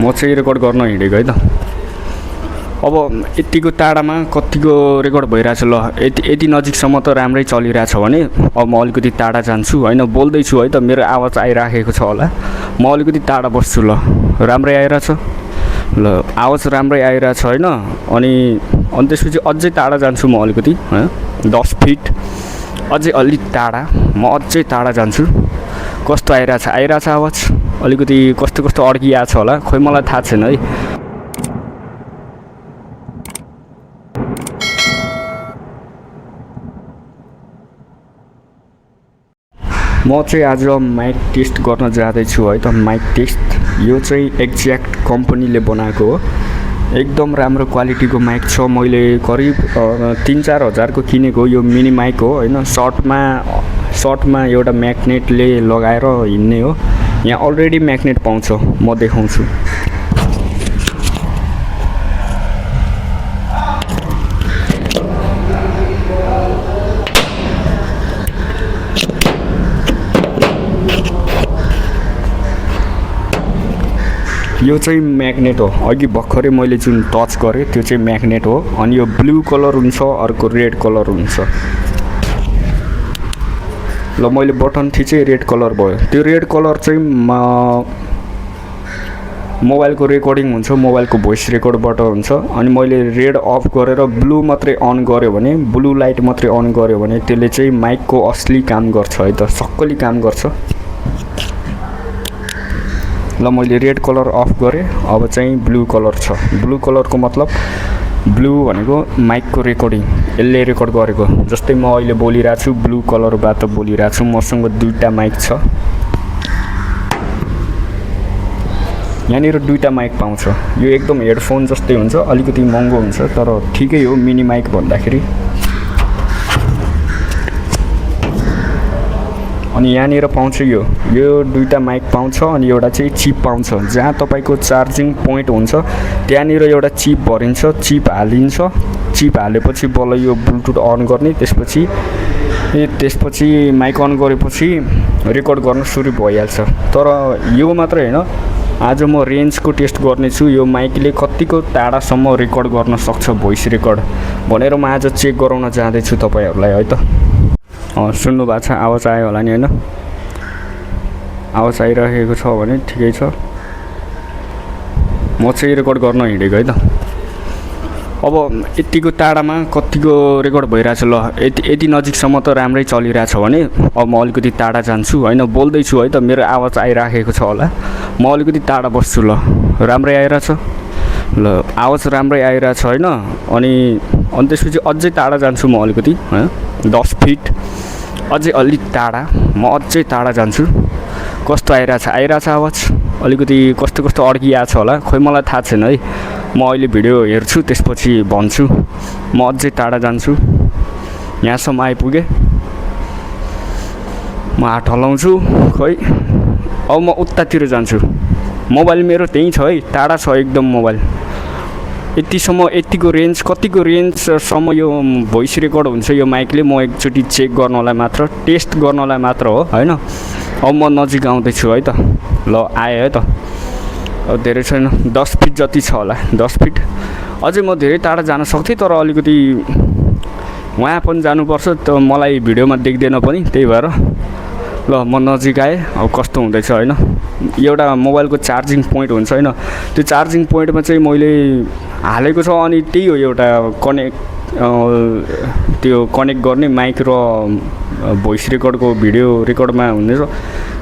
म चाहिँ रेकर्ड गर्न हिँडेको है त। अब यतिको टाढामा कतिको रेकर्ड भइरहेछ ल, यति नजिकसम्म त राम्रै चलिरहेछ भने अब म अलिकति टाढा जान्छु होइन, बोल्दैछु है त, मेरो आवाज आइराखेको छ होला, म अलिकति टाढा बस्छु ल, राम्रै आइरहेछ ल, आवाज राम्रै आइरहेछ होइन। अनि त्यसपछि अझै टाढा जान्छु म अलिकति 10 फिट अझै अलिक टाढा, म अझै टाढा जान्छु। कस्तो आइरहेछ आवाज, अलिकति कस्तो अड्किएको छ होला, खोइ मलाई थाहा छैन है। म चाहिँ आज माइक टेस्ट गर्न जाँदैछु है त। माइक टेस्ट यो चाहिँ एक्ज्याक्ट कम्पनीले बनाएको हो, एकदम राम्रो क्वालिटीको माइक छ। मैले करिब 3-4 हजारको किनेको यो मिनी माइक हो होइन। सर्टमा एउटा म्याग्नेटले लगाएर हिँड्ने हो। यहाँ अलरेडी म्याग्नेट पाउँछ, म देखाउँछु। यो चाहिँ म्याग्नेट हो, अघि भर्खरै मैले जुन टच गरेँ त्यो चाहिँ म्याग्नेट हो। अनि यो ब्लू कलर हुन्छ, अर्को रेड कलर हुन्छ ल। मैले बटन थिचेँ रेड कलर भयो। त्यो रेड कलर चाहिँ मोबाइलको रेकर्डिङ हुन्छ, मोबाइलको भोइस रेकर्डबाट हुन्छ। अनि मैले रेड अफ गरेर ब्लू मात्रै अन गऱ्यो भने, ब्लू लाइट मात्रै अन गऱ्यो भने त्यसले चाहिँ माइकको असली काम गर्छ है त, सक्कली काम गर्छ ल। मैले रेड कलर अफ गरेँ, अब चाहिँ ब्लू कलर छ। ब्लू कलरको मतलब ब्लू भनेको माइकको रेकर्डिङ, यसले रेकर्ड गरेको। जस्तै म अहिले बोलिरहेको छु, ब्लू कलरबाट बोलिरहेको छु। मसँग 2टा माइक छ, यहाँनिर 2टा माइक पाउँछ। यो एकदम हेडफोन जस्तै हुन्छ, अलिकति महँगो हुन्छ तर ठिकै हो मिनी माइक भन्दाखेरि। अनि यहाँनिर पाउँछ यो 2टा माइक पाउँछ। अनि एउटा चाहिँ चिप पाउँछ, जहाँ तपाईँको चार्जिङ पोइन्ट हुन्छ त्यहाँनिर एउटा चिप भरिन्छ, चिप हालिन्छ। चिप हालेपछि बल्ल यो ब्लुटुथ अन गर्ने, त्यसपछि माइक अन गरेपछि रेकर्ड गर्न सुरु भइहाल्छ। तर यो मात्रै होइन, आज म रेन्जको टेस्ट गर्नेछु, यो माइकले कतिको टाढासम्म रेकर्ड गर्न सक्छ भोइस रेकर्ड भनेर म आज चेक गराउन जाँदैछु तपाईँहरूलाई है त। सुन्नु भएको छ, आवाज आयो होला नि होइन? आवाज आइरहेको छ भने ठिकै छ। म चाहिँ रेकर्ड गर्न हिँडेको है त। अब यतिको टाढामा कतिको रेकर्ड भइरहेछ ल, यति नजिकसम्म त राम्रै चलिरहेछ भने अब म अलिकति टाढा जान्छु होइन, बोल्दैछु है त, मेरो आवाज आइराखेको छ होला, म अलिकति टाढा बस्छु ल, राम्रै आइरहेछ ल, आवाज राम्रै आइरहेछ होइन। अनि त्यसपछि अझै टाढा जान्छु म अलिकति 10 फिट अझै अलिक टाढा, म अझै टाढा जान्छु। कस्तो आइरहेछ आवाज, अलिकति कस्तो अड्किएको छ होला, खोइ मलाई थाहा छैन है। म अहिले भिडियो हेर्छु, त्यसपछि भन्छु। म अझै टाढा जान्छु, यहाँसम्म आइपुगेँ, म हात हल्लाउँछु। खोइ अब म उतातिर जान्छु। मोबाइल मेरो त्यहीँ छ है, टाढा छ एकदम मोबाइल। यतिको रेन्ज, कतिको रेन्जसम्म यो भोइस रेकर्ड हुन्छ यो माइकले, म एकचोटि चेक गर्नलाई मात्र, टेस्ट गर्नलाई मात्र हो होइन। अब म नजिक आउँदैछु है त ल, आएँ है त। अब धेरै छैन, 10 फिट जति छ होला, 10 फिट। अझै म धेरै टाढा जान सक्थेँ तर अलिकति वहाँ पनि जानुपर्छ त, मलाई भिडियोमा देख्दैन पनि, त्यही भएर ल म नजिक आएँ। अब कस्तो हुँदैछ होइन, एउटा मोबाइलको चार्जिङ पोइन्ट हुन्छ होइन, त्यो चार्जिङ पोइन्टमा चाहिँ मैले हालेको छ। अनि त्यही हो एउटा त्यो कनेक्ट गर्ने माइक र भोइस रेकर्डको भिडियो रेकर्डमा हुनेछ।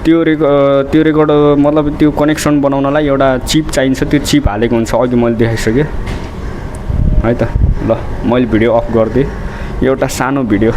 त्यो रेकर्ड मतलब त्यो कनेक्सन बनाउनलाई एउटा चिप चाहिन्छ, त्यो चिप हालेको हुन्छ, अघि मैले देखाइसकेँ है त ल। मैले भिडियो अफ गरिदिएँ, एउटा सानो भिडियो।